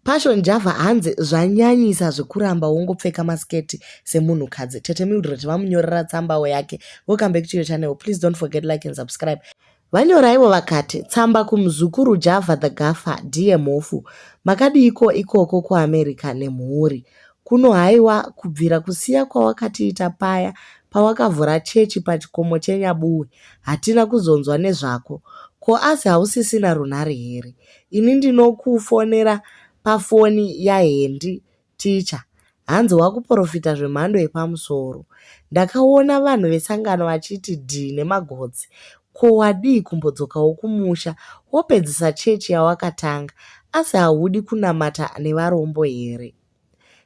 Passion Java hanzi zvanyanyisa zvekuramba wongopfeka masiketi semunhukadzi. Tete Mildred vamunyorera tsambawo yake. Welcome back to your channel. Please don't forget like and subscribe. Vanyora ivo vakati, Tsamba kumuzukuru Java the Gaffer, dear Mhofu, makadiiko ikoko kuAmerica nemhuri? Kuno haiwa kubvira kusiya kwawakatiita paya pawakavhura chechi pachikomo cheNyabuwe hatina kuzonzwa nezvako. Ko asi hausisina runhare here? Ini ndinokufonera pafoni yaHendy Ticha. Hanzi wakuporofita zvemhando yepamusoro. Ndakaona vanhu vesangano vachiti dhii nemagotsi. Ko wadii kumbodzokawo kumusha wopedzisa chechi yawakatanga asi haudi kunamata nevarombo here?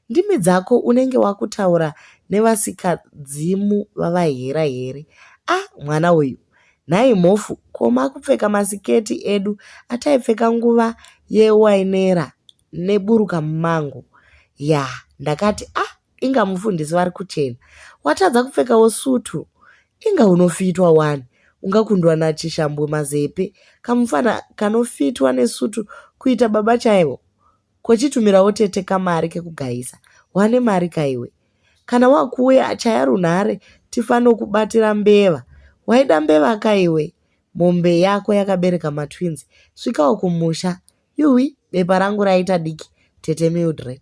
Ndimi dzako unenge wakutaura nevasikadzimu vavahera here? Ah mwana uyu. Nhai Mhofu ko makupfeka masiketi edu ataipfeka nguva yewainera neburuka mumango? Yah ndakati ah inga mufundisi vari kuchena. Watadza kupfekawo sutu? Inga unofitwa wani. Ungakundwa naChishambwe Mazepe kamufana kanofitwa nesutu kuita baba chaivo? Ko chitumirawo tete kamari kekugayisa. Wane mari kaiwe. Kana wakuuya chaya runhare tifanokubatira mbeva. Waida mbeva kaiwe? Mombe yako yakabereka matwins. Svikawo kumusha. Yuhwi bepa rangu raita diki tete Mildred.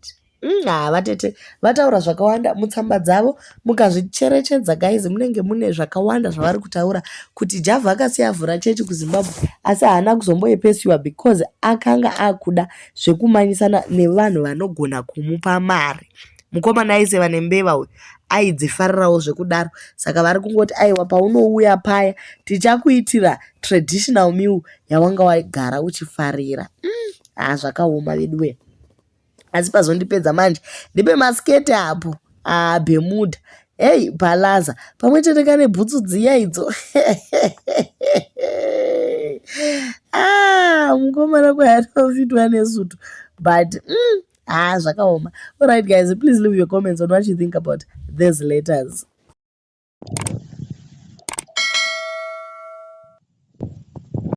Haa vatete vataura zvakawanda mutsamba dzavo mukazvicherechedza guys munenge mune zvakawanda zvavari kutaura kuti Java akasiya avhura chechi kuZimbabwe asi haana kuzomboipesiwa because akanga akuda zvekumanyisana nevanhu vanogona kumupa mari. Mukomana aiseva nembeva uyu aidzifarirawo zvekudaro saka vari kungoti aiwa paunouya paya tichakuitira traditional meal yawanga wagara uchifarira. Haa zvakaoma veduwe. Asi pazondipedza manje ndipe masiketi apo ah, Bermuda hey palaza pamwe chete kane bhutsu dziya idzo ah, mukomana kwaanofitwa nesutu but ah, zvakaoma. Alright guys, please leave your comments on what you think about these letters.